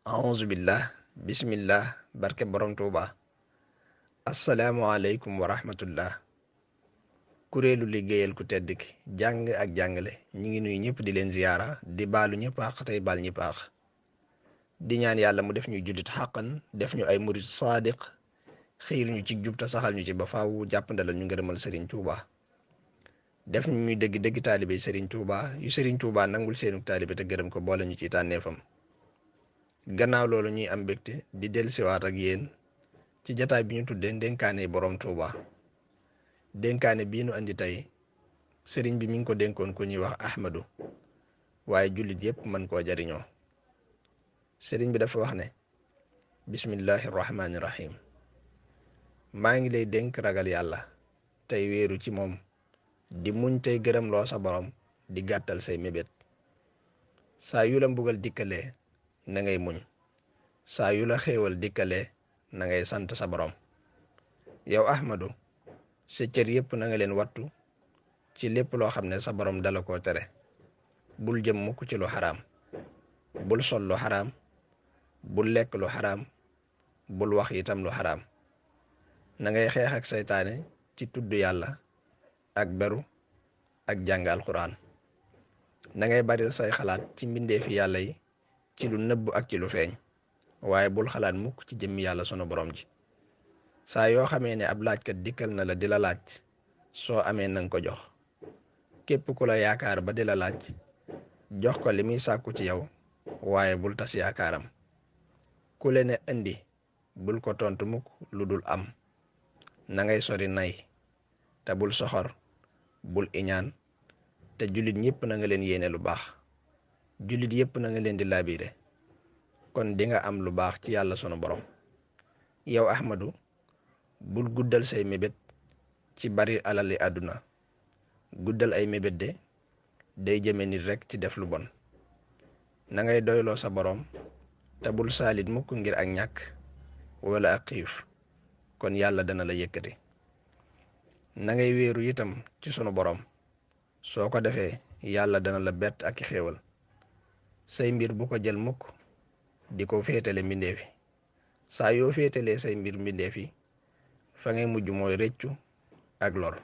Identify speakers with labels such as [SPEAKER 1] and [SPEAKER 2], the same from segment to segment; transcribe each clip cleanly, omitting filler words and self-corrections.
[SPEAKER 1] auzubillah bismillah barke borom tuuba asalaamualeykum wa rahmatullah. kuréelu liggéeyal ku tedd ki jàng ak jàngale ñi ngi nuyu ñëpp di leen ziyaara di baalu ñëpp àq tey baal ñëpp àq di ñaan yàlla mu def ñu jullit xàqan def ñu ay murit saadiq xiir ñu ci jub te saxal ñu ci ba faaw jàppandalal ñu ngërëmal Serigne Touba def ñu ñuy dëgg dëgg taalibe Serigne Touba yu Serigne Touba nangul seenu taalibe te gërëm ko boole ñu ci tànneefam. gannaaw loolu ñuy am mbégte di dellusiwaat ak yéen ci jataay bi ñu tuddee ndénkaane borom Touba. dénkaane bii nu andi tey sëriñ bi mi ngi ko dénkoon ku ñuy wax Ahmadu waaye jullit yépp mën koo jariñoo. sëriñ bi dafa wax ne bismillahi rahmaani rahim maa ngi lay dénk ragal yàlla tey wéeru ci moom di muñ tey gërëm loo sa borom di gàttal say mébét. saa yu la mbugal dikkalee na ngay muñ saa yu la xéewal dikkalee na ngay sant sa borom. yow Ahmadu sa cër yépp na nga leen wattu ci lépp loo xam ne sa borom dala koo tere. bul jëm mukk ci lu xaraam, bul sol lu xaraam, bul lekk lu xaraam, bul wax itam lu xaraam. na ngay xeex ak saytaane ci tudd yàlla ak beru ak jàng alxuraan. na ngay baril say xalaat ci mbindeefi yàlla yi ci lu nëbb ak ci lu feeñ, waaye bul xalaat mukk ci jëmmi yàlla sunu borom ji. saa yoo xamee ne ab laajkat dikkal na la di la laaj soo amee nanga ko jox. képp ku la yaakaar ba di la laaj jox ko li muy sàkku ci yow waaye bul tas yaakaaram. ku le ne indi bul ko tontu mukk lu dul am. na ngay sori nay te bul soxor, bul iñaan te jullit ñépp na nga leen yéene lu baax. jullit yépp na nga leen di laabiire kon di nga am lu baax ci yàlla sunu borom. yow Ahmadu bul guddal say mébét ci bari alali àdduna. guddal ay mébét de day jëme nit rekk ci def lu bon. na ngay doyloo sa borom te bul saalit mukk ngir ak ñàkk wala ak xiif kon yàlla dana la yëkkati. na ngay wéeru itam ci sunu borom soo ko defee yàlla dana la bett ak i xéewal. say mbir bu ko jël mukk di ko féetale mbindeefi. saa yoo féetalee say mbir mbindeefi fa ngay mujj mooy rëccu ak lor,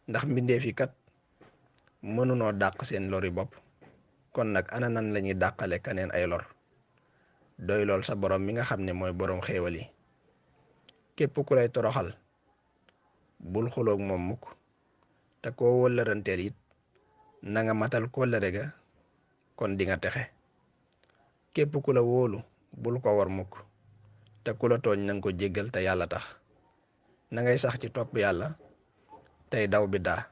[SPEAKER 1] ndax mbindeef yi kat mënunoo dàq seen lori bopp. kon nag ana nan lañuy dàqale kaneen ay lor. doy lool sa borom mi nga xam ne mooy borom xéewal yi. képp ku lay toroxal bul xuloog moom mukk te koo wëllëranteel it na nga matal kóllëre ga kon di nga texe. képp ku la wóolu bul ko war mukk te ku la tooñ na nga ko jéggal te yàlla tax. na ngay sax ci topp yàlla tey daw biddaa.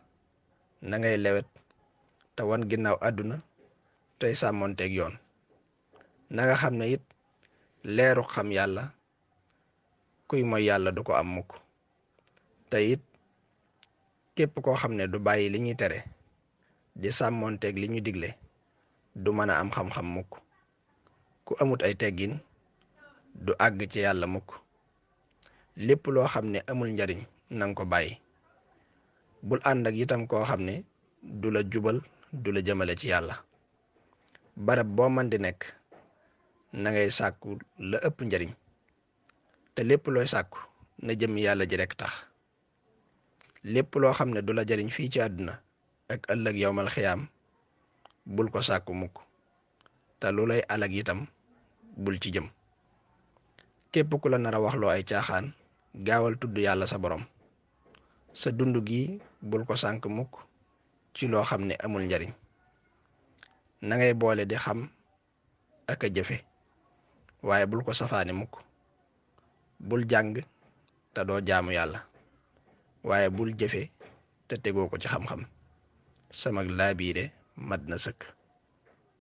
[SPEAKER 1] na ngay lewet te wan ginnaaw àdduna tey sàmmonteeg yoon. na nga xam ne it leeru xam yàlla kuy mooy yàlla du ko am mukk. te it képp koo xam ne du bàyyi li ñuy tere di sàmmonteeg li ñu digle du mën a am xam-xam mukk. ku amut ay teggin du àgg ci yàlla mukk. lépp loo xam ne amul njariñ nanga ko bàyyi. bul ànd ak itam koo xam ne du la jubal du la jëmale ci yàlla. barab boo man di nekk na ngay sàkku la ëpp njariñ te lépp looy sàkku na jëm yàlla ji rekk tax. lépp loo xam ne du la jariñ fii ci àdduna ak ëllëg yowmal xiyaam bul ko sàkku mukk te lu lay alag itam bul ci jëm. képp ku la nar a waxloo ay caaxaan gaawal tudd yàlla sa borom. sa dund gi bul ko sànk mukk ci loo xam ne amul njariñ. na ngay boole di xam ak a jëfe waaye bul ko safaane mukk. bul jàng te doo jaamu yàlla waaye bul jëfe te tegoo ko ci xam-xam. sama laabiire mat na sëkk.